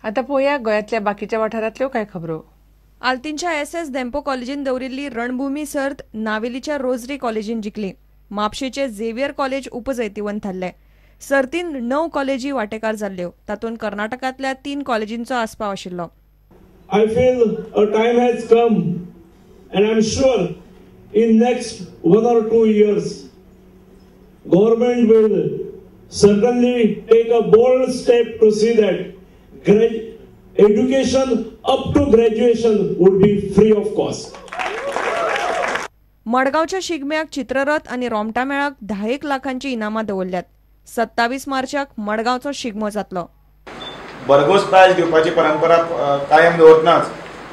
आतां पळोवया गोंयांतल्या बाकीच्या वाठारांतल्यो कांय खबरो. आल्तीनच्या एस.एस. धेंपो कॉलेजीन दवरिल्ली रणभूमी सर्त नावेलीच्या रोजरी कॉलेजीन जिखली. म्हापशेचे झेवियर कॉलेज उपजैतिवंत थारले. सर्तीन 9 कॉलेजी वांटेकार जाल्ल्यो, तातूंत कर्नाटकांतल्या 3 कॉलेजींचो आस्पाव आशिल्लो. I feel a time has come and I am sure in next 1 or 2 years government will certainly take a bold step to see that education up to graduation would be free of cost. मडगांवच्या शिगम्याक चित्ररथ आनी रोमटा मेळाक 10 लाखांची इनामां दवरल्यात. 27 मार्चाक मडगांवचो शिगमो जातलो. बर्गोस प्रायज दिवपाची परंपरा कायम दवरतनाच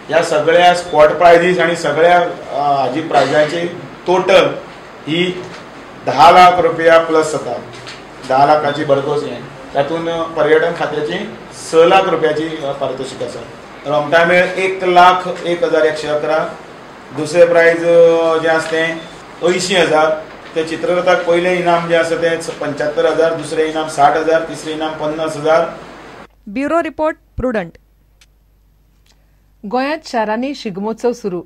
ह्या सगळ्या स्पॉट प्रायजीस आनी सगळ्या हाजी प्रायजांची टोटल ही 10 लाख रुपया प्लस जाता. 10 लाखाची बर्गोस हें, तातूंत पर्यटन खात्याची 6 लाख रुपयाची पारितोषिक आसा. रोमटा मेळ 1,01,111, दुसरें प्रायज जें आसा तें 80,000, ते चित्ररथाक पयलें इनाम जें आसा तें 75,000, दुसरें इनाम 60,000, तिसरें इनाम 50,000. Bureau report, Prudent. गोंयांत शारांनी शिगमोत्सव सुरू.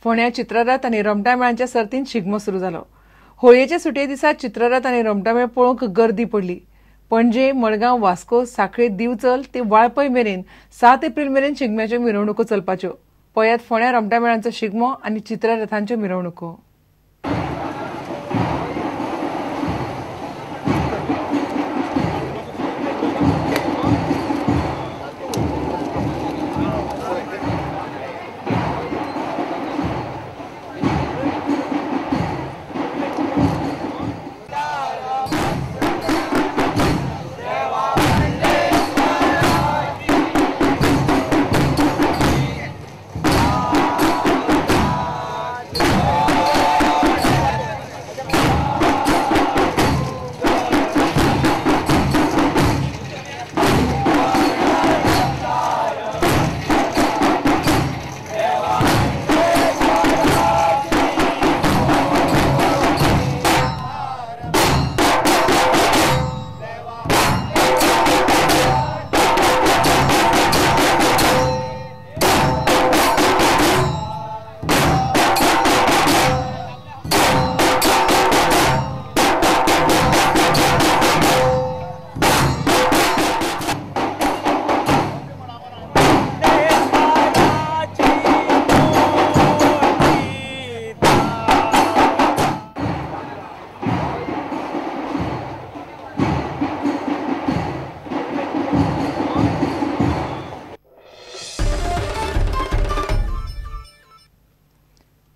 फोंड्या चित्ररथ आनी रोमटा मेळांच्या सर्तीन शिगमो सुरू जालो. होळयेच्या सुटये दिसा चित्ररथ आनी रोमटा मेळ पळोवंक गर्दी पडली. पणजे, मडगांव, वास्को, सांखळे, दिवचल ते वाळपय मेरेन 7 एप्रिल मेरेन शिगम्याच्यो मिरवणुको चलपाच्यो. पळयात फोंड्या रोमटा मेळांचो शिगमो आनी चित्ररथांच्यो मिरवणुको.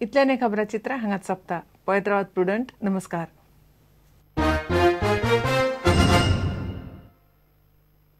इतल्याने खबराचित्र हांगाच सोंपता. पळयत रावात प्रुडंट. नमस्कार.